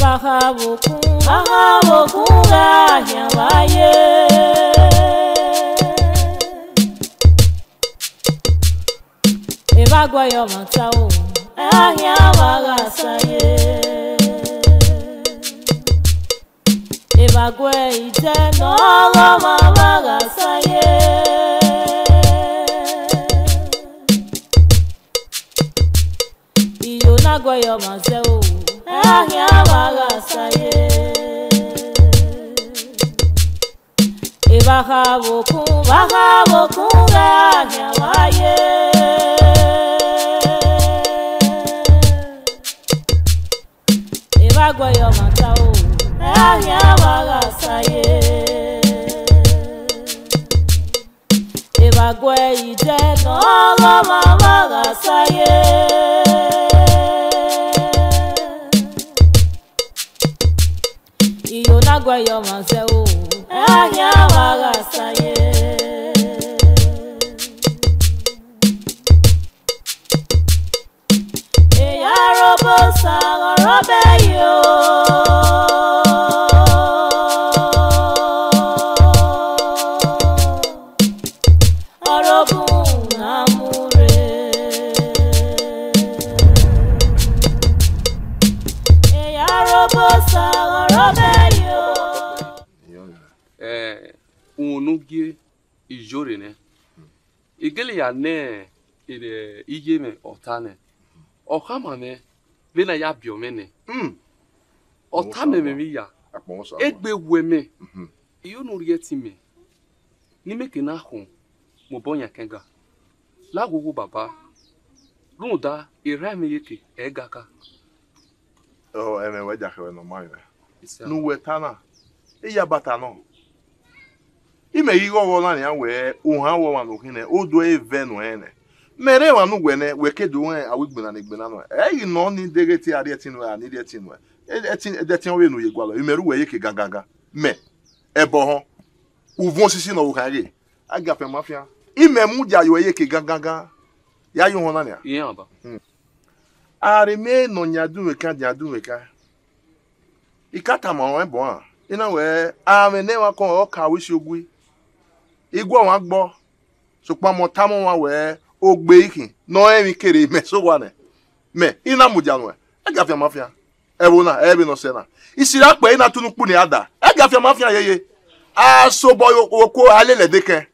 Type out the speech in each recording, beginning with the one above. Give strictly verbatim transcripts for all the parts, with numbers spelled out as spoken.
Vbe a kha vbe okun, vbe a kha vbe okun gha khian vbe a ye. Evba guẹ ye ọmwa ta o, a khian vbe a gha sa ye. Evba guẹ idẹ ne ọ ghe ọmwa vbe a gha sa ye. Iyo na guẹ ye ọmwa zẹ o, a khian vbe a gha sa ye. Evba kha vbe okun, vba kha vbe okun ghẹ a khian vbe a ye. Evba guẹ ye ọmwa ta o, ghẹ a khian vbe a gha sa ye. Evba guẹ idẹ ne ọ ghe ọmwa vbe a gha sa ye. Iyo na guẹ ye ọmwa zẹ o, ghẹ a khian vbe a gha sa ye. Eya rre Obosa ọre ọ bẹe yo. Ọre ogun na mu rre. Eya rre Obosa ọre ọ bẹe yo. Eh, uhunmwu ne u gie, I yo rre nẹ. I gele ya nẹ erriọ iye mwẹ ọta nẹ, ọ khama mwẹ vbene a ya biẹ mwẹ nẹ. Hmm. Ọ tama mwẹ vbe iya, egbe wẹ mẹ, I yo ne u rhie ẹtin mẹ, ne imẹ ke na khọn mu obọ yan ẹkẹn ga. La wowo baba, rhunmwuda erha mwẹ iyeke ẹ i ga ka. Ọ, ẹmwẹ wẹ jakhẹ wẹ ne ọ ma mwẹ. Ne uwẹ ta na, iyaba ta nọ. Imẹ ghi ghọghọ na nian wẹ ohan wẹ ọmwa ne u khin nẹ, oduẹ vẹ nuẹn nẹ. Mẹ rẹn emwa ne uwẹ nẹ, wẹ ke do rẹn avbe igbinna ne igbinna nuẹn. Ẹ i ghi nọ ni deghẹ te a rhie ẹtin nuẹn, a ni rhie ẹtin nuẹn. Ẹtin, ẹdẹtin ọvbehe ne u ye gualọ, imẹ ru wẹ iyeke gangan. Mẹ, ẹbọ họn, uvun osisi ne ọ vbe khan ghe, a gia fian ma fian. Imẹ mudia ye uẹ iyeke gangan. Ya ye uhọn na nian. Iran ba. Hmm. Aremẹ ne ọ yan dunmweka, yan dunmweka. I ka tama ruẹn bọ, a, I na wẹ, amwẹ ne ẹmwẹ akọn ọ ka ru isi ogui. I gu ọmwa gbọ, sokpan mẹ ọ tama ọmwa wẹ, ogbe i khin, ne ọ rẹn emwi kere mẹ sẹ owa nẹ. Mẹ, I na mudia nuẹn, ẹ gia fian ma fian. Ẹvbo na, ẹ vbe ne ọ sẹ na. Isi ra kpẹre na tunu ukpu ne a da. Ẹ gia fian ma fian yeye. A sobọ yo oko a lele ẹdẹ kẹn.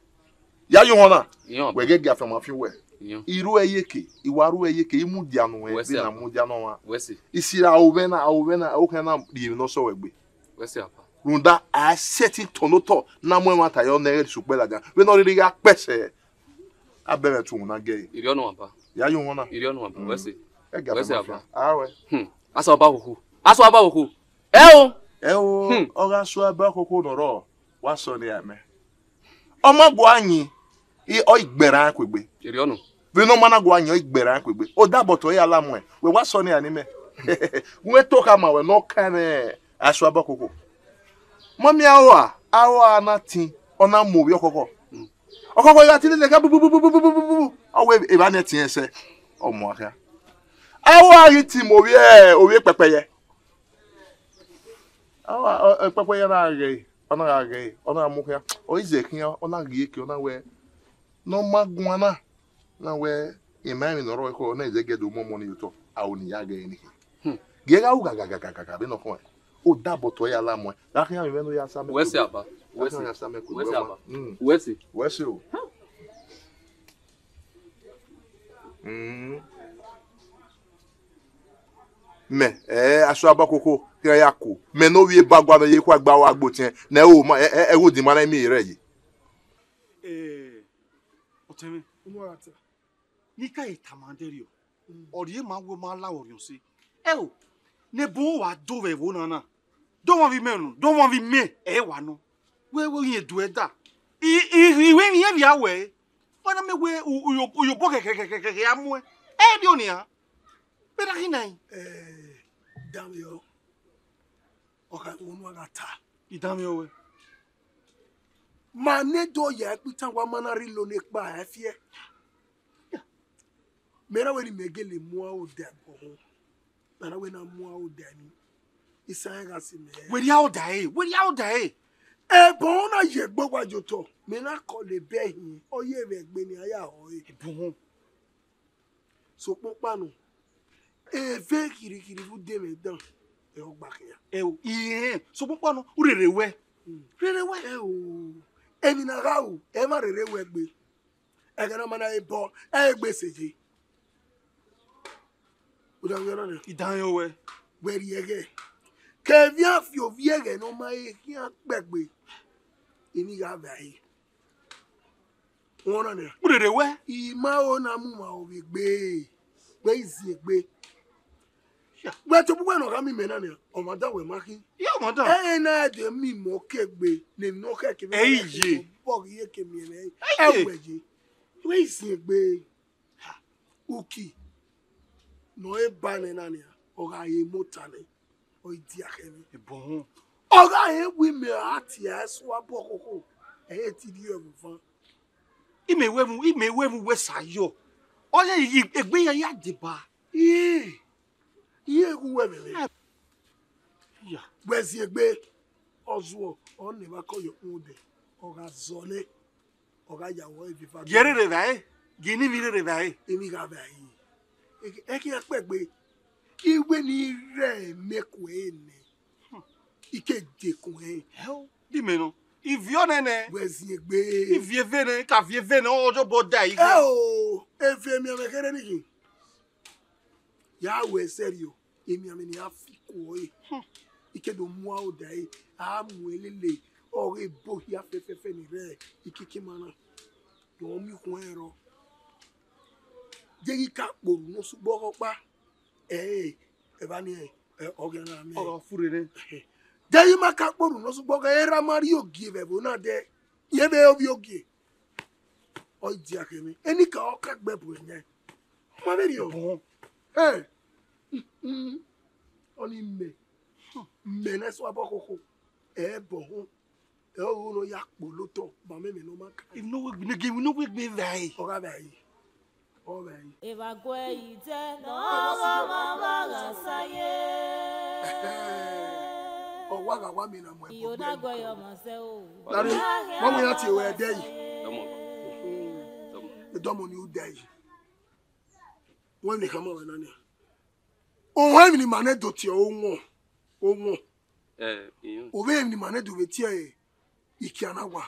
Ya ye uhọn na. Iran. Wẹ ghẹ gia fian ma fian wẹ. Iran. I ru ẹ iyeke, I wa ru ẹ iyeke, I mudia nuẹn, wẹ sẹ vbene a mudia ne ọmwa. Wẹ sẹ. Isi ra ovbẹ na, ovbẹ na, okhian na rhie emwi ne ọ sẹ wẹ gbe. Wẹ sẹ apa. Rhunmwuda a sẹtin tọn ne otọ na mu ẹmwata yọ ne ẹ ghẹ sẹ ukpẹ ladian. Vbene ọ rhirhi gha kpẹsẹ, a bẹ mwẹ tuwun na gẹe. Irhiọ nọ aba. Ya ye uhọn na. Irhiọ nọ aba. Wẹ sẹ. Ẹ gia fian ma fian. A wẹ. Hmm. Asua ba khokho. Asua ba khokho. Ẹ o. Ẹ o, hmm, ọ gha sua ba khokho nọ rrọọ, wa sọ ne a mẹ. Ọ ma gua yin, ọ i gbẹrhan kuegbe. Erriọ nọ. Vbene ọ ma na gua yin, ọ i gbẹrhan kuegbe. Odabọtọ ya la muẹn, wẹ wa sọ ne a ni mẹ. Wẹ to khama wẹ ne ọ ka ẹmwẹ asua ba khokho. Mọ miẹn aro a, aro a na tin, ọ na mu ovbi ọkhọkhọ. Ọkhọkhọ gha tin lele ẹka bububububububu. Ọ wẹ evba ni ẹtin ẹsẹ, ọ mu akhian. Aro a ghi tin mu ovbi, ovbi pẹpẹyẹ. Aro a, ọ, pẹpẹyẹ na ghẹ, ọ na gha ghẹ, ọ na mu khian. Ọ i zẹ khian, ọ na ghi eke, ọ na wẹ, ne ọ ma guan na, na wẹ, ima emwi ne ọ rrọọ ekhọe, ọ na i zẹ gẹdẹ umọmọ ni ye otọ, aro ne I ya ghẹ ni khin. Hmm. Gie gha ru gagagagagaga vbene ọ khọn ẹn. Odabọtọ ya la muẹn. Gha khian mwẹ ne u ya sa mẹ. Wẹ sẹ aba. Wẹ sẹ. Gha khian ya sa mẹ. Wẹ sẹ aba. Mm. Wẹ sẹ. Wẹ sẹ o. Mm. Mẹ, ẹ, asua ba khokho, khian ya ku. Mẹ ne ovbi eba gua mẹ ye khu agba wa gbotiẹn, ne ẹ ho ma, ẹ, ẹ, ẹ gho di ma na miẹn rẹ yi. Eh, ọtẹn mwẹ. Unu a ra ta? Ne I ka ye tama dẹrriọ, mm, ọ rhie ma wẹ ma la orhiọn se. Ẹ o, ne ebo wa do vbe ẹvbo na na. Dọmwa vbe imẹ nọ, dọmwa vbe imẹ, ẹ wa nọ. Wẹ, wẹ, rẹn du ẹda. I, i, I wẹ emwi iran vbe a wẹ. Wa na mẹ wẹ u, u, u, uyobọ khẹkhẹkhẹkhẹ a muẹn. Ẹ rhie ọnian. Vbe na khin na yin? Eh, danmwehọ. Ọ kha unu a gha ta. I danmwehọ wẹ. Ma ne do ya ẹkpitan wa ma na rhie lo ne ekpa ẹ fiẹ. Mẹ na wẹ ne imẹ gele mu aro da ẹbọ họn. Mẹ na wẹ na mu aro da emwi. Isan gha si mẹ. Wẹ rhie ọda ẹre, wẹ rhie ọda ẹre. Ẹbọ na ye egbe wa ye otọ, mẹ na kọlọ ebe hin, ọ ye vbe egbe ne a ya họ ẹre. Ẹbọ họn. Sokpan ọkpa nọ, eve khirikhiri vbe ude mwẹ dan, ẹ ọ gba khian. Ẹ o, irẹn, sokpan ọkpa nọ, u rere wẹ. Rere wẹ. Ẹ o, emwi na gha ru, ẹ ma rere wẹ gbe. Ẹghẹ ne ọ ma na re bọ, ẹ i gbe sẹ ye. U da vbiẹ ọnọnẹ? I danmwehọ wẹ. Wẹ rhie ẹghẹ. Kevbe a fi ovbi ẹghẹ ne ọ ma he khian kpẹgbe, emwi gha vbe a re. Wẹ ọnọnẹ? U rere wẹ. I ma ho na mu ma ovbe gbe. Wẹ i zin egbe. Ya. Wẹ tobọ uwẹ ne ọ gha miẹn imẹ na nian, ọmwa dan wẹ ma khin. Ya, ọmwa dan. Ẹ i na de miẹn imẹ ọke egbe, ne emwi ne ọ khẹke vbe Ẹ i ye. Bọ ghi ye ke miẹn mwẹ. Ẹ i Ẹ ye. Wẹ ye. Wẹ i zin egbe. Uki ne ọ re ba nẹ na nian, ọ gha re mota nẹ, ọ i dia khẹ mwẹ. Ẹbọ họn. Ọ gha rẹn wẹ imẹ a tie ẹre sua bọ khokho, ẹ i re te I rhie ẹvbo van. Imẹ wẹ mu, imẹ wẹ mu wẹ sa yọ. Ọ ye i- egbe ya ya deba. Iye, iye gu wẹ vbe mwẹ. Ya. Wẹ zin egbe, ọ zuọ, ọ ne evba kọ ye okpun odẹ, ọ gha zọlẹ, ọ gha ya wọ ivie eva. Gie rere vbe a re, gie ne imẹ rere vbe a re. Emwi gha vbe a re. Ẹ khian kpẹgbe, iwe ne I rre mẹ ku ẹre nẹ, I ke de ku ẹre. Ẹ o, di mẹ nọ. I viọ nẹ nẹ. Wẹ zin egbe. I viọ eve nẹ, I ka viọ eve nẹ, ọ jọ bọ da ighe. Ẹ o, eve miẹn mwẹ kherhe ni khin. Ya wẹ sẹrriọ, emianmwẹ ne I ra fi kuọ ẹre. I ke do mu aro da ẹre, a mu ẹre lele, ọ ghe ebo hia fẹfẹfẹ ni rre ikiki ma na. Do miẹn ukhuẹn rrọọ. Deghẹ I ka kpe orhu ne ọ sẹ ugbọghọ ọkpa, ẹ, evba ni, ẹ, ọ ghi na mẹ. Ọ gha furre nẹ. Deghẹ I ma ka kpe orhu ne ọ sẹ ugbọghọ, erha ma rrie ogie vbe ẹvbo na dẹ, yevbe ovbi ogie. Ọ i dia khẹ mwẹ. Enikaro ka gbe ẹbu ẹre yan. Ọ ma vberriọ. Ẹbọ họn. Ẹ, mm, mm. Ọni mẹ, mẹ ne sua bọ khokho. Ẹbọ họn. Ẹ ọghe ne ọ ya kpolo otọ, ba mẹ mẹ ne ọ ma ka. Emwi ne ọ wegbe, nege emwi ne ọ wegbe vbe a re. Ọ gha vbe a re. Ọ vbe a re. Evba guẹ yi dẹ, ne ọ gha ma vba gha sa ye. Ọ wa gha wa mẹ na mu ẹbọ. Iyo na guẹ yọ ma zẹ o. Dare, ma wẹ ya tie wẹ ẹdẹ yi. Dọmọ. Dọmọ. Dọmọ ni u dẹ yi. Wẹ ne khama wẹ na nia. Ohẹn emwi ne ima nẹ do tie ọre owọn, owọn. Eh, iyọn. Ovbe emwi ne ima nẹ do vbe tie ikian na wa.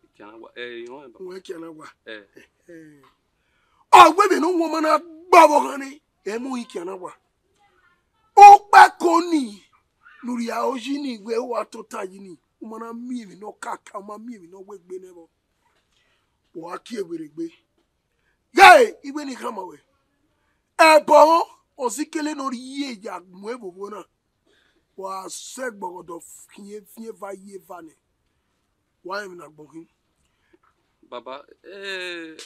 Ikian na wa. Eh, iyọn, eh, baba. Owẹn ikian na wa. Eh. Eh. Ọ wẹ vbene owọn ma na gba vbe ọghan nẹ, ẹ mu ikian na wa. Okpẹko ni, ne u rhia oyi ni, wẹ u wa tota yi ni, u ma na miẹn emwi ne ọ kaka, u ma miẹn emwi ne ọ wegbe nẹ vbọ. Wa kie werriegbe. Ghee, iwe ni khama wẹ. Ẹbọ, ọ sikele ne ọ rhie ya mu evbovbo na. Wa sẹ gbọghọdọ fiẹn, fiẹn eva ye eva nẹ. Wa rẹn emwi ne agbọn khin. Baba, eh,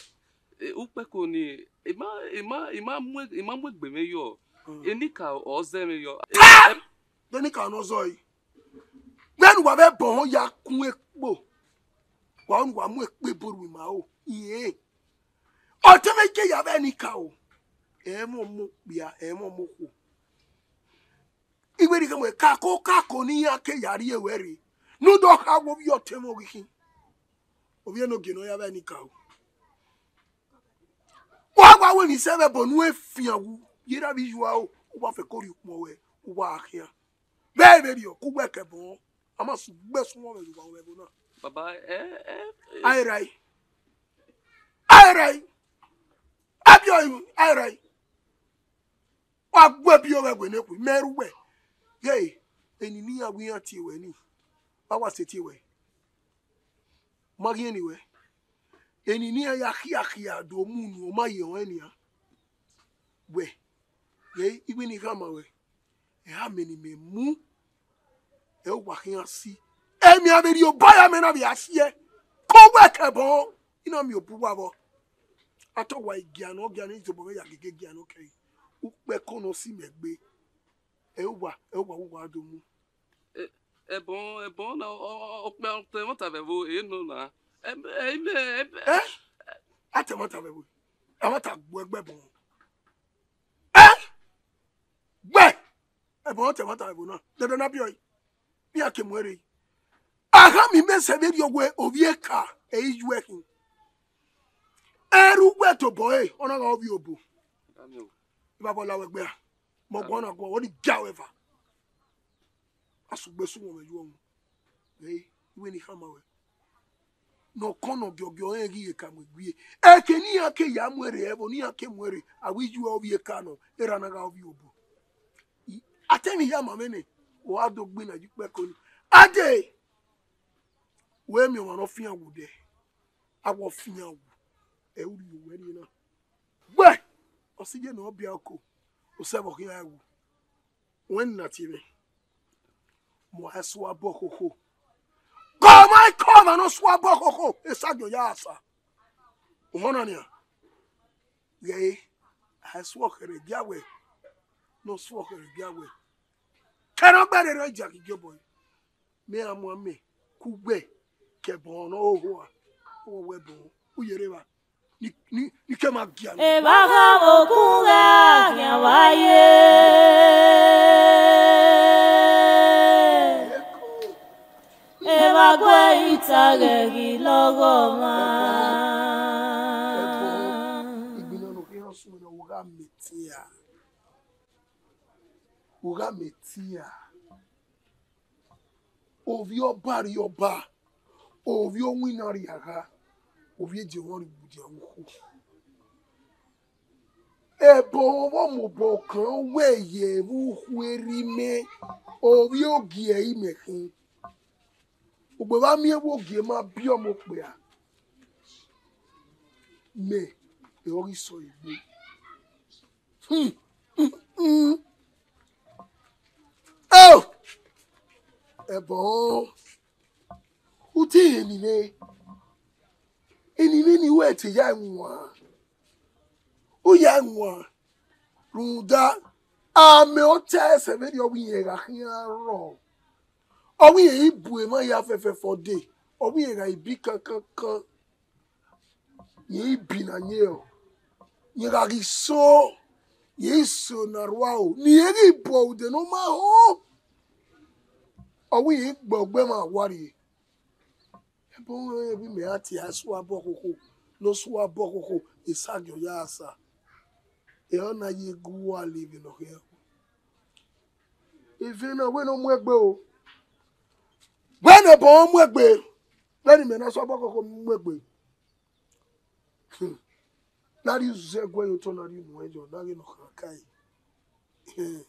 eh, ukpẹko ni, ima, ima, ima mu, ima mu egbe mwẹ yọ. Hmm. Enika ọ zẹ mwẹ yọ. Eh, eh, Enika ne ọ zọ ẹre. Vbene uwa vbe ẹbọ họn ya kun ekpo, wa unu wa mu ekpo ebo ru ima ro, irẹn. Ọtẹn mwẹ ke ya vbe Enika o, ẹ i mwẹ ọmọ okpia, ẹ i mwẹ ọmọ okhuo. Iwe ni khama wẹ, kako kako ne iran ke ya rrie ruẹ rre, ne u do kha wẹ ovbi ọtẹn mwẹ oghikhin, ovbi enogie ne ọ ya vbe Enika o. Wa wa wẹ emwi sẹ vbe ẹbọ ne u fian wu, ye erha vbe iyua o, u wa fẹko rhie ukpọn ruẹ, u wa khian. Vbe vberriọ, ke uwẹ kẹ ẹbọ, a ma sẹ ugbẹn sẹ uwẹ vbe owa mwẹ ẹvbo na. Baba, eh, eh, eh. Ae rae. Ae rae. Abiọ, ae rae. Wa gu ẹbiọ vbe ẹwe ne khui, mẹ ru wẹ. Ye, eni ne iran wẹ iran tie wẹ ni, a wa sẹ tie wẹ. Ma ghi eni wẹ. Eni ne iran ya khiakhia do mu unu, ọ ma ye ọnrẹn nian. Wẹ, ye, iwe ni khama wẹ. Ẹ ha mẹ ne imẹ mu, ẹ u wa khian si. Emianmwẹ rhie obọ ya mẹ na vbe a si ẹe. Ke uwẹ kẹ ẹbọ, I na miẹn obọ uwa vbọ. A tọ wa gia nọ, gia ne I tobọ mwẹ ya gege gia nọ kẹre. Ukpẹko ne ọ si mẹ gbe. Ẹ u wa, ẹ u wa, u wa do mu. Ẹ, ẹbọ, ẹbọ na, ọ, ọ, ọ, ọkpẹ ọtẹn ẹmwata vbe ẹvbo, ẹ nọ na. Ẹ, ẹ, ẹ, ẹ, Ẹ? A tẹ ẹmwata vbe ẹvbo. Ẹmwata gbe ẹgbẹ ẹbọ. Ẹ? Gbẹ! Ẹbọ ọtẹn mwa ta ẹvbo na, dandan na biẹ ọe. Iran ke mu ẹre. Ahan mi mẹ sẹ vberriọ wẹ ovbi eka ẹ i yu ẹkhin. Ẹre uwẹ tobọ ẹre, ọ na gha ovbi obo. Ivbavọ la wẹ gbe a, mẹ ọguan na guan, ọ ni gia wẹ eva. Asugbe su wọn vbe yu ọmọ. Ẹ, iwẹ ne I khama wẹ. Ne ọ kọn ne ọ giọgiọ rẹn ghi ye ka mu egbe. Ẹke ne iran ke ya mu ẹre ẹvbo, ne iran ke mu ẹre, a wẹ I yu ovbi eka nọ, erha na gha ovbi obo. I, a te emwi hia ma mwẹ nẹ, ọ gha do gbe na ye ukpẹ ko ni. Ade, wẹ miẹn ọmwa ne ọ fian wu dẹ, a wẹ ọ fian wu, ẹ u rhie owẹ rrie na. Wẹ, ọ sẹ iye ne ọ biẹ oko, osẹ vbe ọ khian wu. Wẹ na tie mwẹ, mu a suabọ khokho. Kọ ma kọ ọmwa ne ọ suabọ khokho, esagiẹn ya sa. Uhọn na nian. Ghẹ a suọ khẹrẹ gia wẹ, ne ọ suọ khẹrẹ gia wẹ. Kẹrẹ ọgbẹrẹ rẹ ja ghi gie obọ ẹre. Mẹ a mu amẹ kugbe kẹ ẹbọ ne ọ hoho a, ọ wẹ ẹbọ, u ye rre evba. Ni, ni, ni kẹ ma gia nẹ. Evba gha vbe okun ghẹ a khian vba ye. Evba gue ita ghẹ ghi lọghọ ọmwa. Ẹbọ, igbinna ne ọ khian sunu nẹ, u gha mẹ tia. U gha mẹ tia. Ovbi ọba rrie ọba, ovbi owinna rrie agha, ovbi ediọnmwẹ rrie ugbẹdẹ ukhu. Ẹbọ vbe mobọ kan wẹ ye vbe ukhu erha imẹ, ovbi ogie ẹre imẹ khin. Ugbẹn vbe a miẹn vbe ogie ma biẹ ọmọ okpia, mẹ, ẹre ọ ghi sẹ ọre egbe. Hmm, hmm, hmm. Oh! Ẹbọ, u te rẹn eni mwẹ, eni mwẹ ni wẹ te ya ẹwaẹn, u ya ẹwaẹn, rhunmwuda amẹ otọ ẹsẹ vberriọ ọ wẹ irẹn gha khian rrọọ, ọ wẹ irẹn i bu emwa hia fẹfẹfẹ ọde, ọ wẹ irẹn gha bi kankankan. Irẹn i bi na yẹn o, irẹn gha ghi so, irẹn i so ne arhuaro, ne irẹn ghi bu ude ne ọ ma ho. Ọ wẹ irẹn i gbe ọgbẹmwa wa rrie. Ẹbọ ọnrẹn vbe imẹ ra tie asuabọ khokho, ne ọ suabọ khokho, esagiẹn ọ ya sa. Ẹre ọ na ye gu uwa le vbe ne ọ khian. Evẹn na wẹ ne ọ mu egbe o. Wẹ ne ẹbọ mu egbe, vbene imẹ ne asuabọ khokho mu egbe. Hmm. Ne a rhie uzẹ guẹ ye otọ, ne a rhie unu ẹyọ, ne a ghe ne ọ khan kae. Hmm.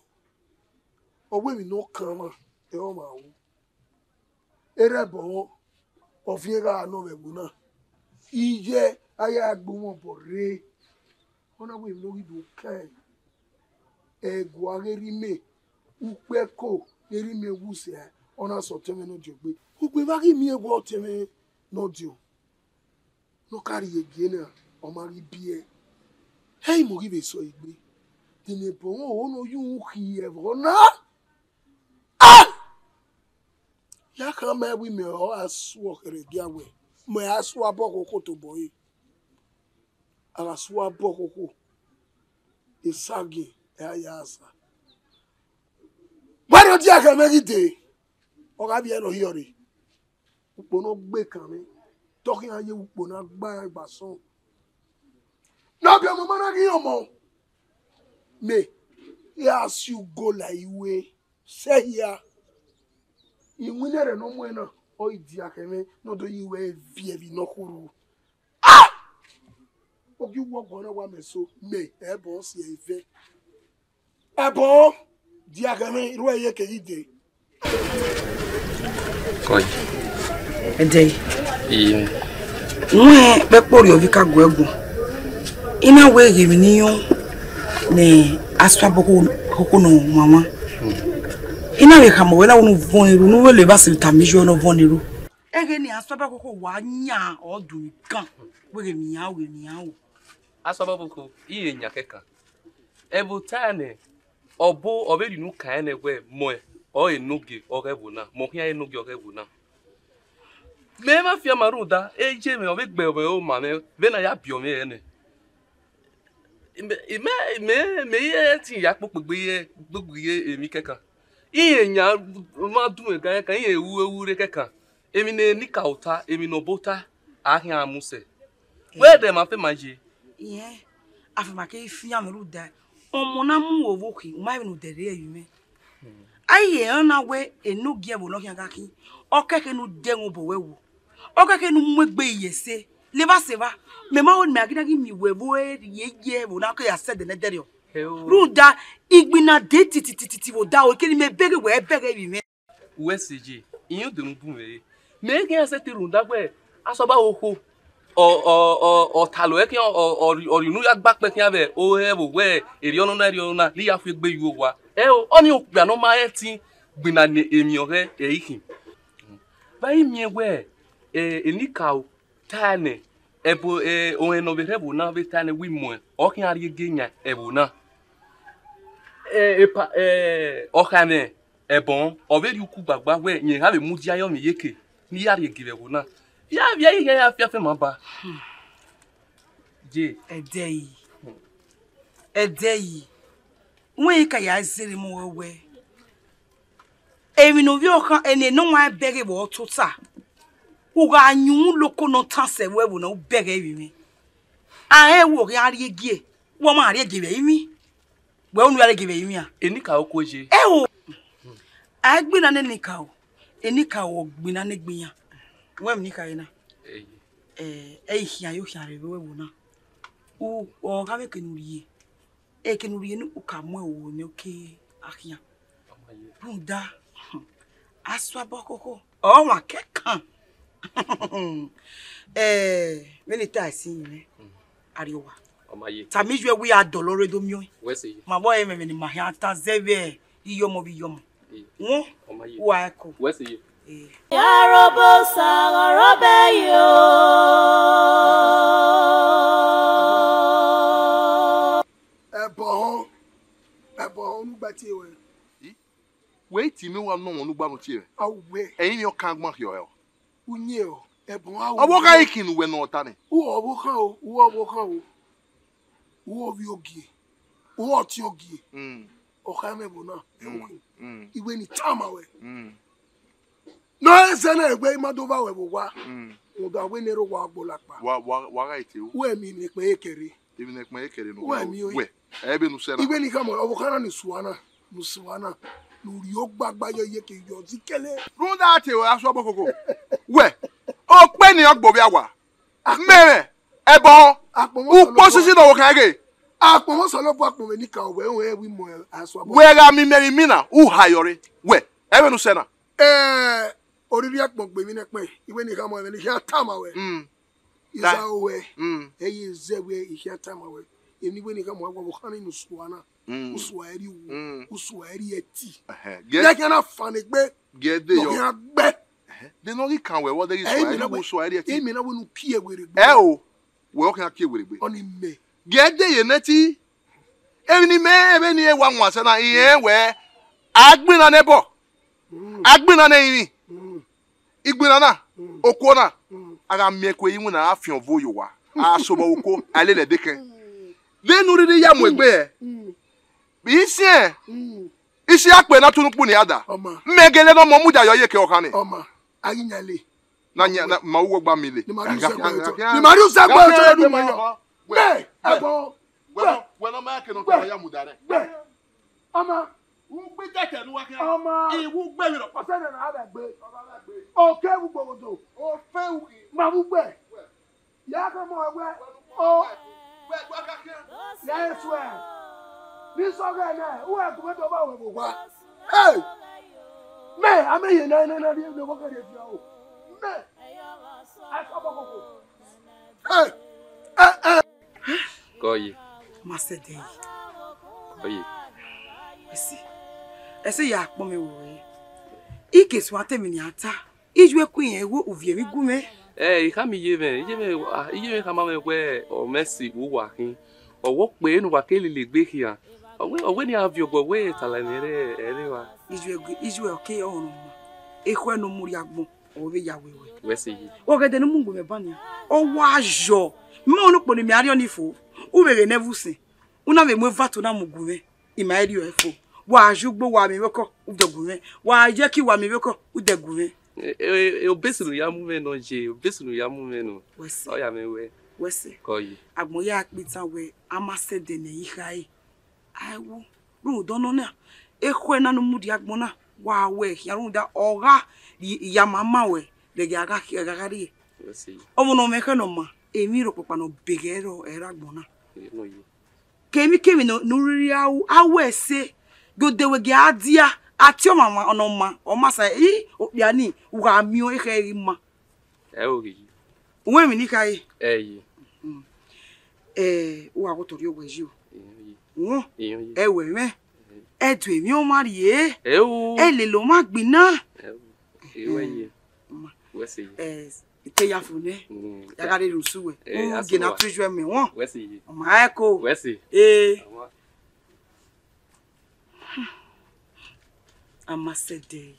Ọ wẹ emwi ne ọ kan mwa, ẹre ọ ma ru. Erha ẹbọ, ọ viẹn gha nọ vbe ẹvbo na. Iye a ya gbe uwẹ obọ rre. Ọ na wẹ emwi ne ọ ghi do kan ẹn. Ẹguae ghe erha imẹ, ukpẹ ẹko ghe erha imẹ wu sẹ, ọ na sẹ ọtẹn mwẹ ne ọ diọgbe. Ugbẹn vbe a ghi miẹn wẹ ọtẹn mwẹ ne ọ diọn, ne ọ ka rhie gie na, ọ ma ghi biẹ. Ẹ i mu ghi vbe sẹ ọre egbe. Dene ẹbọ ọnrẹn ọre ne ọ ye uhunmwu khian ẹvbo na. Ah! Ya khama ẹvbo imẹ ọre a suọ khẹrẹ gia wẹ, mẹ a suabọ khokho tobọ ẹre. A gha suabọ khokho, esagiẹn ẹre a ya sa. Wẹ ne ọ dia khẹ mwẹ ghi dee, ọ gha vbiẹ ne ọ hiọ rre. Ukpo ne ọ gbe kan mwẹ, te ọ khian ye ukpo ne a gba iran gba sọn. Ne ọ biẹ ọmọ ma na ghi rẹn ọmọ. Mẹ, I gha si ugo la iwe, sẹ hia. Iwinna ẹre ne ọ muẹn na, ọ i dia khẹ mwẹ, ne ọ do ye iwe viẹ vbe inọ khurhu. Ah! Ogi uwu ọguan na wa mẹ so, mẹ, ẹbọ si ẹre vẹ. Ẹbọ, dia khẹ mwẹ, irhuẹ ye keghi dee. Kọe. Ẹdẹ. Iye. Wẹn kpẹkpo rriọ vbe ka guẹ gu. I na wẹ ghe emwi ne I yọn ne asuabọ khokho nọ wanwan. I na vbe khama wẹ na wẹ ne u vọn eru, ne u vbe le evba sẹ tama iyọ ne ọ vọn eru. Ẹghẹ ne asuabọ khokho wa yan ọ dun gan. Wẹ ghe emwi iran o, ghe emwi iran o. Asuabọ khokho, I re yan kẹkan. Ẹvbo ta nẹ, ọbo ọ vbe rhie unu kan ẹnrẹn wẹẹ, mẹ ọre enogie ọghe ẹvbo na, mẹ ọ khian enogie ọghe ẹvbo na. Mẹ ma fian ma rhunmwuda, eye mwẹ ọ vbe gbe mwẹ oma mwẹ vbene a ya biẹ mwẹ ẹre nẹ. Mẹ, mẹ, mẹ, mẹ i re ẹtin ya kpokpo egbe ye, gbogbo ye emwi kẹkan. Irẹn yan ma dun ẹga ẹkan, irẹn ru ewu rre kẹkan. Emwi ne Enikaro ta, emwi ne ọ bọ ta, a khian mu sẹ. Wẹ dẹ ma fe ma ye. Irẹn, a fe ma ke fian mwẹ rhunmwuda ọmọ na mu wẹ vbe okhi, u ma vbe ne u dẹ rre ẹvbi mwẹ. A i ye ẹre na wẹ enogie ẹvbo ne ọ khian gha khin, ọ kẹkẹ ne u dẹ ẹmwẹ obọ wẹ wo. Ọ kẹkẹ ne u mu egbe ye ẹse. Levba sẹ evba, mẹ ma ho ne mẹ a ghi na ghi miẹn uwẹ vbe ẹ rhie ye ẹvbo na ke ya sẹ ẹdẹ ne ẹdẹrriọ. Heo. Rhunmwuda, igbinna de titititi vbe odaro, ekene mẹ bẹghe wẹ bẹghe vbe mwẹ. Uwẹ sẹ ye, irẹn de ne u bun mwẹ re. Mẹ i khian sẹtin rhunmwuda wẹ asọba okhuo, ọ, ọ, ọ, ọ talọ ẹkhian, ọ, ọ, ọ rhie unu ya gba kpẹn khian vbe ore ẹvbo wẹ erriọ nọ na, erriọ nọ na, ne I ya fi egbe ye owa. Ẹo, ọnii okpia ne ọ ma rẹn ẹtin gbinna ne emwi ọghẹ ẹ i khin. Vbe a i miẹn wẹ, eh, Enikaro ta nẹ, ẹbo, eh, ọnrẹn ne ọ vbe rre ẹvbo na vbe ta nẹ wẹ imẹ ọ khian rhie gie yan ẹvbo na. Eh, epa, eh, ọkhaemwẹ ẹbọn, ọ vbe rhie uku gbagba wẹ rẹn gha vbe mudia ye ọmwa iyeke ne I ya rhie gie vbe ẹvbo na. Ya vbe ẹre ighe ya fiafẹn ma ba. Je. Ẹdẹe. Ẹdẹe. Wẹ I ka ya zẹrẹ mu wẹ wẹ. Emwi ne ovbi ọkhan, eni ne ọ wan bẹghe vbe ọ tota. U gha yin uhunmwu loko ne ọ tan sẹ vbe ẹvbo na, u bẹghe vbe mwẹ. A rẹn wẹ ọ khian rhie gie, wẹ ọ ma rhie gie vbe ẹrinmwi. Wẹ unu ya rhie gie vbe ẹrinmwi a? Enikaro ku ye. Ẹo. A i gbinna ne Enikaro, Enikaro ọ gbinna ne egbe iran. Wẹ emwi ne I khare na. Eye. Eh, ẹ i khian yo khian rre vbe ẹvbo na. U, ọ gha vbe kene u rhie. Ekene u rhie ne u ka mu ẹre ru ne u ke a khian. Rhunmwuda, asuabọ khokho, ọ wan kẹkan. Eh, vbene I ta ẹse iyẹn mwẹ, arriọwa. Ọ ma ye. Tama iye wẹ a dọlọ rre do miẹn ọẹn. Wẹ sẹ ye. Ma vbe ẹmwẹ ne ima khian ta zẹ vbe iyọmọ vbe iyọmọ. Won, ọ ma ye. Wa ẹko. Wẹ sẹ ye. Eh. Arobosa ọrọbẹ yo. Ẹbọ họn, ẹbọ họn, unu gba tie wẹ. Wẹ i ti miẹn wa nọ wọn ne u gba nọ tie mwẹ. A wẹ. Ẹrinmwi ọkan agbọn khiọ ẹo. Uyẹn ọ, ẹbọ a. Ọvbokhan i khin ne uwẹ ne ọ ta nẹ. U ọvbokhan o, u ọvbokhan o. U ovbi ogie, u ọtiọn ogie. Mm. Ọkhaemwẹ ẹvbo na, ẹvbo khin. Mm. Iwẹ ne I tama wẹ. Mm. Ne ọ zẹ na egbe ima do vba wẹ vbe owa. Mm. Rhunmwuda wẹ ne erha owa gbe olakpa. Wa, wa, wa gha te ru. Wẹ mi ne ekpẹn ye kẹre. Emwi ne ekpẹn ye kẹre ne u wẹ, mi oi. Wẹ, ẹ vbe ne u sẹ na. Iwẹ ne I khama ọvbokhan na ni sua na, ne u sua na, ne u rhie ogbagba yọ iyeke yọ zẹ kẹlẹ. Rhunmwuda te asuabọ koko. Wẹ, okpe ne ọ gbe ovbi awa. Mẹmẹ, ẹbọ, ukpo sisi ne ọvbokhan ghe. Akpọnmwẹ Osanobua, akpọnmwẹ Enikaro, wẹ rẹn wẹ imẹ asuabọ. Wẹ gha miẹn imẹ vbe imina, u ha yọ rre. Wẹ, ẹ vbe ne u sẹ na. Eh, oriri akpọn gbe emwi nẹkpẹn, iwẹ ne I khama wẹ, ne I khian tama wẹ. Mm. Iza ruẹ, mm, ẹ i ye zẹ wẹ I khian tama wẹ. Emwi ne I wẹ ne I khama wẹ, ọvbokhan ni ne u sua na. Mm. U sua ẹre uwu, mm, u sua ẹre ẹti. Ẹhẹn. Gie, gie khian na fan egbe, gie de yọ, khian gbe. Ẹhẹn. De ne ọ ghi kan wẹ vbe ọ de ghi sua ẹre uwu, u sua ẹre ẹti. Emwi na wẹ ne u kie werriegbe. Ẹ o, wẹ ọ khian kie werriegbe. Ọni mẹ. Gie de ye nẹ ẹti. Emwi ne imẹ, emwi ne I wa wan sẹ na, I rẹn wẹ, a gbinna nẹ ẹbọ. Mm. A gbinna nẹ ẹrinmwi. Mm. Igbinna na, mm, okuo na, mm, a gha miẹn ẹko iwinna, a fian ọvo ye owa, a sobọ vbe okuo, a lele ẹdẹ kẹn. Mm. Vbene u rhirhi ya mu egbe hẹ? Mm. Isiẹn, mm, isi akpe na tunu ukpu ni a da. Ọ ma. Mẹ gele ne ọmọ mudia yọ ye eke ọkhan nẹ. Ọ ma, a ghi yan le. Na yan, na, ma uwu ọgba mi le. Ni ma rhie usẹ gbe otọ. Ni ma rhie usẹ gbe otọ, ne u ma yọ. Wẹ, wẹ, ẹbọ, wẹ, wẹ, wẹ ne ọ ma ke ne ọ ta ya mudia rẹ. Wẹ. Ọma. U gbe tẹtẹ ne uwa khian. Ọma. I wu gbe vberriọ. Ọsẹ nẹ na a vbe gbe. Oke wu gbogodo. Ofe wu. Ma wu gbe. Ya ke mọ ẹwẹ. O. Ya esu ẹ. Ni sọghẹ nẹ, u ẹ gu mwẹ do vba wẹ vbe owa. Hey! Mẹ, a mẹ ye na, na, na, rhie ne ọvbokhan rhie viọ o. Mẹ. A sọ ọbọ koko. Hey! Eh, eh. Kọ ye. Ma sẹ ẹdẹ yi. Kọ ye. Ẹse, ẹse ya kpọ mwẹ wẹ. I ke suẹn te emwi ne a ta. I ju eku irẹn wẹ u viọ emwi gu mwẹ. Ẹ, I khama iye mwẹ, iye mwẹ, ah, iye mwẹ khama mwẹ wẹ ọ mwẹ si vbe uwa khin. Ọ wẹ okpe ne uwa ke lele egbe khian. Ọ wẹ, ọ wẹ ne iran viọ obọ wẹ tala ẹmwẹ rẹ ẹre wa. I ju ẹgu, i ju ẹke ọrọnmwẹ. Ekhọe ne ọ mu rrie agbọn. Ọ vbe ya wẹ wẹ. Wẹ sẹ yi. Ọgẹdẹ ne u mu gu mwẹ ba nian. Ọ wa yọ. Mẹ ọnii ukpo ne mẹ a rhie ọnii fo. U vbe ghe ne ẹvbo usẹn. U na vbe mu eva to na mu gu mwẹ. I ma i rhie ọre fo. Wa ye ugbo, wa miẹn vbe okọ, u dẹgu mwẹ. Wa ye ẹki, wa miẹn vbe okọ, u dẹgu mwẹ. E, e, e, obesi ne u ya mu mwẹ nọ ye, obesi ne u ya mu mwẹ nọ. Wẹ sẹ. Ọ ya mwẹ wẹ. Wẹ sẹ. Kọ ye. Agbọn ya kpe itan wẹ, a ma sẹ ẹdẹ ne ẹ i khare. Aẹwo, rhunmwuda ọnọna, ekhọe na ne u mudia agbọn na, wa wẹ khian rhunmwuda ọ gha rhie iyama ma ruẹ, vbe ẹghẹ a gha khian, a gha rrie. Wẹ sẹ. Ọmọ ne ọ mwẹ ekhọe ne ọ ma, emwi rhọkpokpa ne ọ beghẹ ẹre, ẹre agbọn na. Emwi kemwi ne u rhirhi a ru, a ru ẹse, gie odẹ wẹ gie a dia, a tie ọmwa ne ọ ma, ọ ma sa, i, okpia ni, u gha miẹn ekhọe ghi ma. Ẹ o ghi ye. U wẹ emwi ne I khare? Ẹ ye. Ẹ, u gha gha otọ rhie owẹ yi o. Iyọn ye. Iyọn ye. Ẹ wẹ mwẹ. Ẹ do emwi ọmwa rrie. Ẹ o. Ẹ lele ọmwa gbinna. Ẹ o. Ẹ wẹ ye. Wẹ sẹ ye. Ẹ, I te ya fo nẹ. Mm, ya gha rherhe usu wẹ. Ẹ, u a gie sẹ na wa. Tu ijuẹ mẹ wọn. Wẹ sẹ ye. Ọ ma ẹko. Wẹ sẹ. Ee. Ama. A ma sẹ ẹdẹ.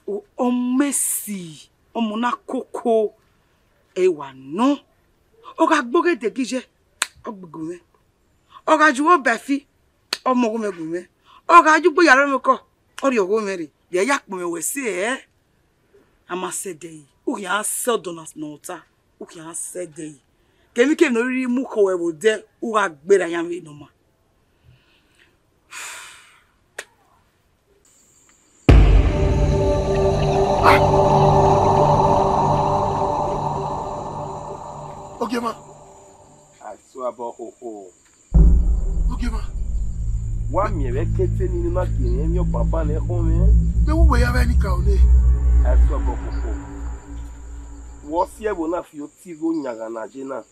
O, ọmọ esi, ọmọ na koko, ẹ wa nọ. Ọ gha gbe oghe dẹgiye, ọ gbe gu mwẹ. Ọ gha ju uwu ba ẹfi, ọ mu ọghomwẹ gu mwẹ. Ọ gha ju ugbo ya rre mwẹ okọ, ọ rhie ọghomwẹ rre. Vbe ya kpọnmwẹ wẹ sẹ ẹ? A ma sẹ ẹdẹ yi, u khian sẹ ọdọ na ne ọ ta, u khian sẹ ẹdẹ yi. Kemwikemwi ne ọ rhirhi mu khọ ruẹ vbe odẹ, u gha gberra yan vbe ne ọ ma. Ogiemwa. Asuabọ khokho. Ogiemwa. Wa miẹn vbe kete ni ne u na gie emwi ọbanban ne ẹkhọnmwẹ. Vbe uwu wẹ ya vbe ni ka ole? Asuabọ khokho. Wẹ ọ si ẹvbo na fi oti igho yan gha na ye na.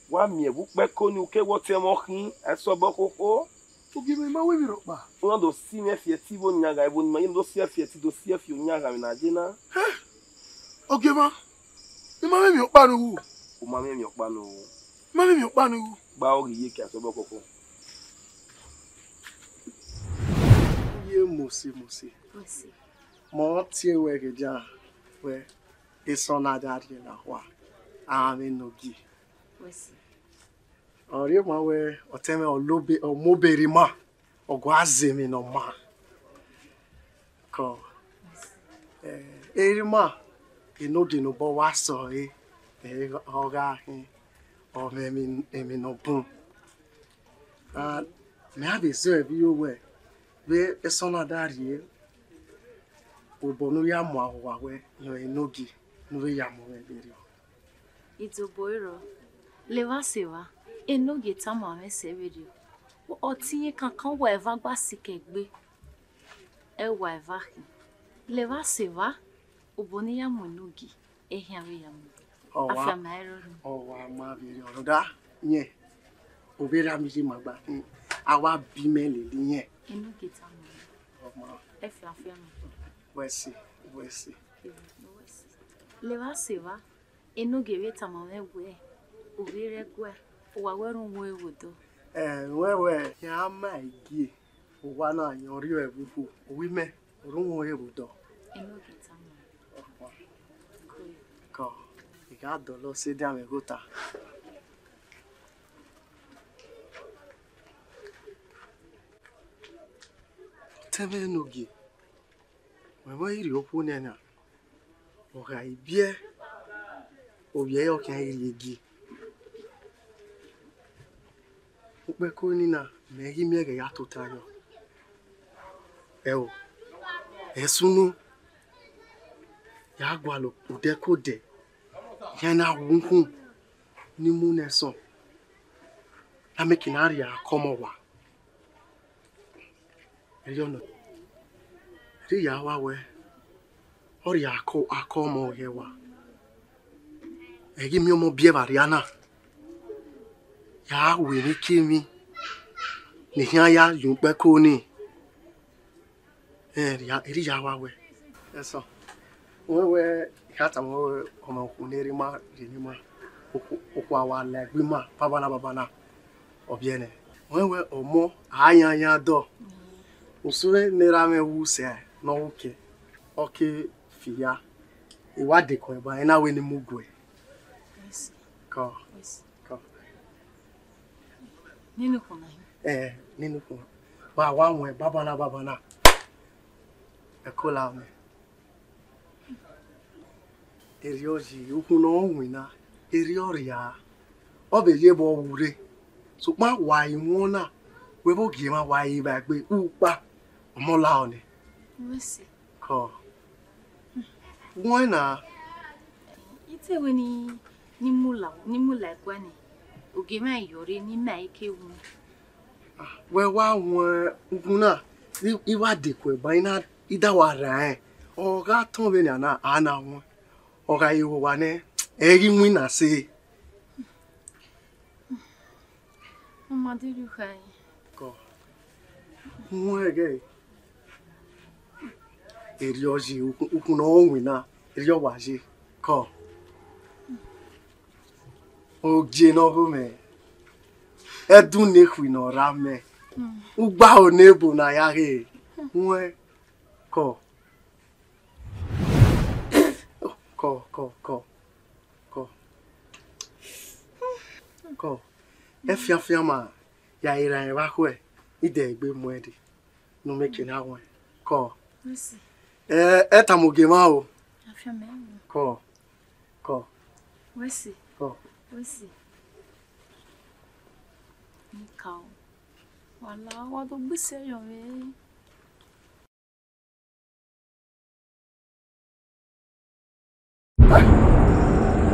Wa miẹn vbe ukpẹko ni, u ke wẹ ọtẹn mwẹ ọ khin, asuabọ khokho. Ogiemwa, I ma ru emwi rhọkpa. U na do si mwẹ fi ẹti vbe oyan gha, ẹvbo ne ima ye do si ẹfi ẹti, do si ẹfi oyan gha vbe ne a ye na. Hẹ? Ogiemwa, I ma mwẹ emwi ọkpa ne u ru. U ma mwẹ emwi ọkpa ne u ru. I ma mwẹ emwi ọkpa ne u ru. Gba ọ ghi ye ke asuabọ khokho. Ye Mosi, Mosi. Mosi. Mẹ ọ tie ruẹ ghe dia wẹ, esọn na da rhie na khua, a mwẹ enogie. Wẹ sẹ. Ọ rhie ma wẹ, ọtẹn mwẹ ọ lobe, ọ mu obe rre ima, ọ gua zẹ emwi ne ọ ma. Kọ, eh, erha ima, enogie ne obọ wa sẹ ọre, ẹ, ọ gha khin, ọ mwẹ emwi, emwi ne ọ bun. And mẹ a vbe zẹ vbe iro wẹ, vbe esọn na da rhie, obọ ne u ya mu aro uwa wẹ, rẹn ọre enogie ne u vbe ya mu mwẹ vberriọ. Idobo ẹre, levba sẹ evba, enogie tama mwẹ sẹ vberriọ. Ọtẹn iye kankan wa eva gba sikẹ egbe, ẹ wa eva khin. Levba sẹ evba, obọ ne I ya mu enogie, ehia vbe ya mu. Ọ wa, afia ma ẹre rhọ. Ọ wa ma vberriọ rhunmwuda, yẹn, ovbi erha mi ye ima gba khin, a wa bi mẹ lele iyẹn. Enogie tama mwẹ. Ọ ma. Ẹ fi afia mu. Wẹ sẹ, wẹ sẹ. Levba sẹ evba, enogie vbe tama mwẹ wẹ, ovbi erha ẹguae, uwa wẹ rhunmwuda vbe odọ. Ẹ, wẹ wẹ, iran ma gie, uwa na yan rriọ ẹvbo ukhu, ovbi mẹ, rhunmwuda vbe odọ. Enogie tama mwẹ. Kọ, I gha dọlọ sẹ edian mwẹ ghe ota. Ọtẹn mwẹ enogie, wẹ mwẹ i rhie okhuo nẹ na, ọ gha i biẹ, ovbi ẹre ọ khian i rhie gie. Ukpẹko nii na, mẹ i ghi miẹn ẹghẹ ya tota yọ. Ẹo, ẹ sunu, ya gualọ odẹ ke odẹ, iran na wu ukhun ni mu ne ẹsọn, ne a make ne a rhie akọmọ wa. Erriọ nọ, erriọ ya wa wẹ, ọ rhie akọ, akọmọ ye wa. Ẹ ghi miẹn ọmọ biẹ vbe arria na, ya ru emwikemwi ne iran ya ye ukpẹko nii. Ẹ, erriọ ya wa wẹ. Ẹsọn, wẹ wẹ, I kha tama wẹ, ọmọ okhuo ne erha ima rhie ne ima, okhuo, okhuo a wa la egbe ima, babana babana, ọ biẹ nẹ. Wẹ wẹ, ọmọ, a yan yan dọ. Usun ne erha mwẹ wu sẹ ne ọ wu ke, ọ ke fi ya. I wa dekun ẹban, I na wẹ ne I mu guẹ. Kọ, kọ. Nene okhuo na hin. Ẹ, nene ukhun, wa wa wọn banbanna banbanna. Ẹko la mẹ. Erriọ yi, ukhun ne ọ winna, erriọ rria, ọ vbe ye vbe ọ wu rre. Sokpan wa i wọn na, wẹ vbe ogie mwa wa i vba egbe ukpa, ọmọ lahọ nẹ. Mercy. Kọ. Wọn na. I te wẹ ni, ni mu la, ni mu la ẹguae nẹ, ogie mwa yọ rre ne ima i ke wu. Wẹ wa wọn ugun na, I, I wa dekue ban, I na, I da wa ra rẹn. Ọ gha tọn vbenian na, a na wọn. Ọ gha ye vbe owa nẹ, ẹ i ghi winna sẹ. Ọ ma deghẹ u kha ẹre. Kọ. Wọn ẹghẹ. Erriọ yi, ukhun, ukhun ne ọ winna, erriọ wa ye. Kọ. Ogie ne ọ gho mẹ, ẹdun ne ekhui ne ọ ra mẹ, ugba ho ne ebo ne a ya ghe. Wọn kọ. Kọ, kọ, kọ, kọ. Kọ. Ẹfianfian ma ya i ra rẹn vbe akhuẹ, I dẹ egbe mu ẹn dee. Ne u miẹn ke na wọn. Kọ. Mercy. Ẹ, ẹ tama ogie mwa o. Afianma ẹmwẹ. Kọ. Kọ. Mercy. Kọ. Mercy. Nika o. Wa la, wa do gbe isẹ yọ mwẹ.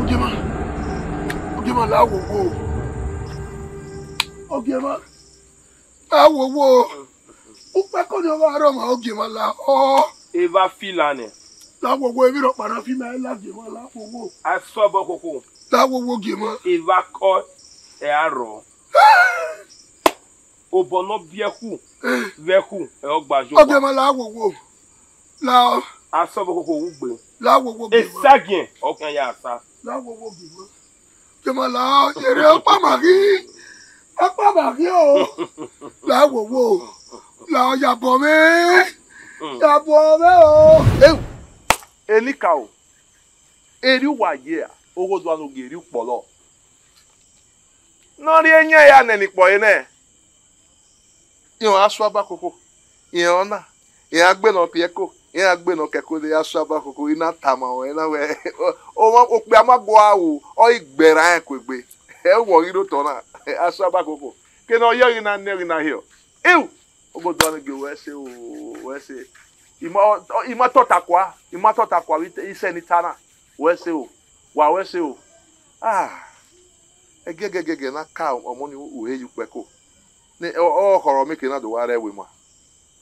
Ogiemwa, Ogiemwa, la wowo. Ogiemwa, la wowo. Ukpẹ ko ni ọ gha rrọọ ma, Ogiemwa, la ọ. Evba fila nẹ. La wowo, emwi rhọkpa na fi ma la Ogiemwa, la wowo. Asọbọ khokho. La wowo, Ogiemwa. Evba kọ ẹ a rrọọ. Obọ ne ọ biẹ khu vbe ẹkhu, ẹ ọ gba ye owa. Ogiemwa, la wowo. La. Asọbọ khokho wu gbe. La wowo, Ogiemwa. Esagiẹn ọ khian ya sa. La wowo, Ogiemwa. Ogiemwa, la, yere ọkpa ma ghi. Ọkpa ma ghi o. La wowo. La, ya bọ mwẹ. Ya bọ mwẹ o. Eu, enikaro, erriọ uwa ye a, oghodua ne ogie erriọ ukpọlọ. Ne ọ rhie eyẹn ya nẹ ne ikpọ ẹre nẹ. Irẹn ọre Asuabakhokho, irẹn ọna, iran gbe ne ọ ke ẹko, iran gbe ne ọ ke ẹko, de Asuabakhokho, I na tama ruẹ na wẹ, ọmwa okpia ma gua ru, ọ i gbe erha rẹn kuegbe. Ẹ, wẹ ọ ghi rre otọ na, Asuabakhokho, ke ne ọ ye ghi na nẹ ghi na hiọ. Iu, oghodua ne ogie, wẹ sẹ o, wẹ sẹ. I ma, I ma tota kua, I ma tota kua vbe isẹ ne I ta na, wẹ sẹ o, wa wẹ sẹ o. Ah, ẹgẹgẹgẹgẹ na ka ọmọ ni u he ye ukpẹ ẹko. Ne ọ, ọ khọrọ mieke na do wa rre ẹvbo ima.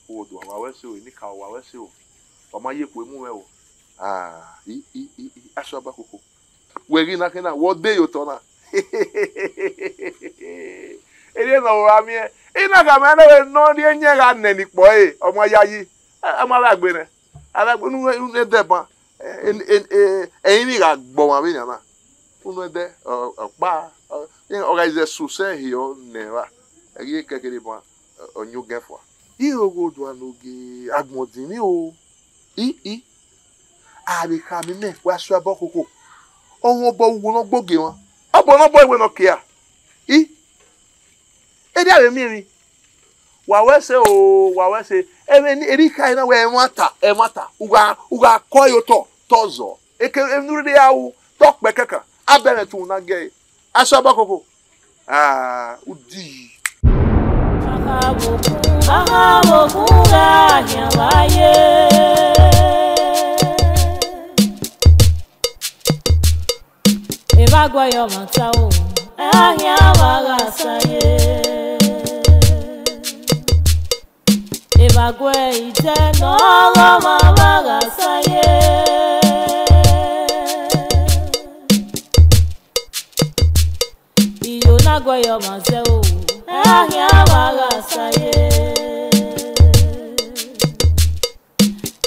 Uwodua, wa wẹ sẹ o, enikaro, wa wẹ sẹ o. Wa ma ye eku emu mwẹ o. Ah, i, i, i, i, Asuabakhokho. Wẹ ghi na khin na, wẹ ọ de ye otọ na. Erriọ ne ọ ra miẹn, I na khama ẹn wẹ ne ọ rhie eyẹn gha nẹ ne ikpọ ẹre, ọ ma yayi. A, a ma vbe gbe nẹ. A vbe gbe unu, unu ẹdẹ ban. Ẹ, ẹ, ẹ, ẹ, ẹrinmwi gha gbe ọmwa vbenian na. Unu ẹdẹ, ọ, ọkpa, ọ, ọ gha zẹ sẹ usẹ hiọ nẹ evba. Ẹ ghi kẹkẹre ban, ọ, ọ yan ugẹn fua. I roro odua ne ogie agbọn dinmwi o. I, i. A vbe khama imẹ wẹ Asuabakhokho. Ọmwa obọ uwu ne ọ gbe ogie mwa. Obọ ne ọ bọ iwe ne ọ kia. I. Erriọ a vbe miẹn emwi. Wa wẹ sẹ o, wa wẹ sẹ. Ẹmwẹ ni, erriọ I khare na wẹ ẹmwata, ẹmwata. U gha, u gha kọ ẹre otọ, te ọ zọ. Eke emwi ne u rhirhi ra ru, te ọ kpẹ kẹkan. A bẹ mwẹ te u na gẹe. Asuabakhokho. Ah, u di. Akhawogun, akhawogun gha khian vbe aye. Evba guẹ ọmwa ta o, ẹ a khian vbe gha sa ye. Evba guẹ idẹ ne ọ ghe ọmwa vbe gha sa ye. Iyo na guẹ ọmwa zẹ o, ẹ a khian vbe gha sa ye.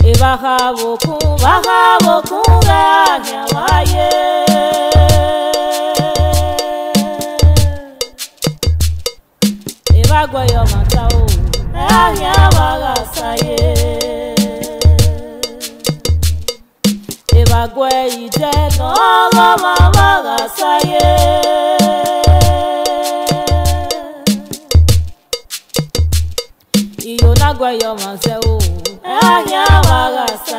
Evba kha vbe okun, vba kha vbe okun ghẹ a khian vbe aye. Evba guẹ ọmwa ta o, ẹ a khian vbe gha sa ye. Evba guẹ idẹ ne ọ ghe ọmwa vbe gha sa ye. Iyo na guẹ ye ọmwa zẹ o, ẹ a khian vba gha sa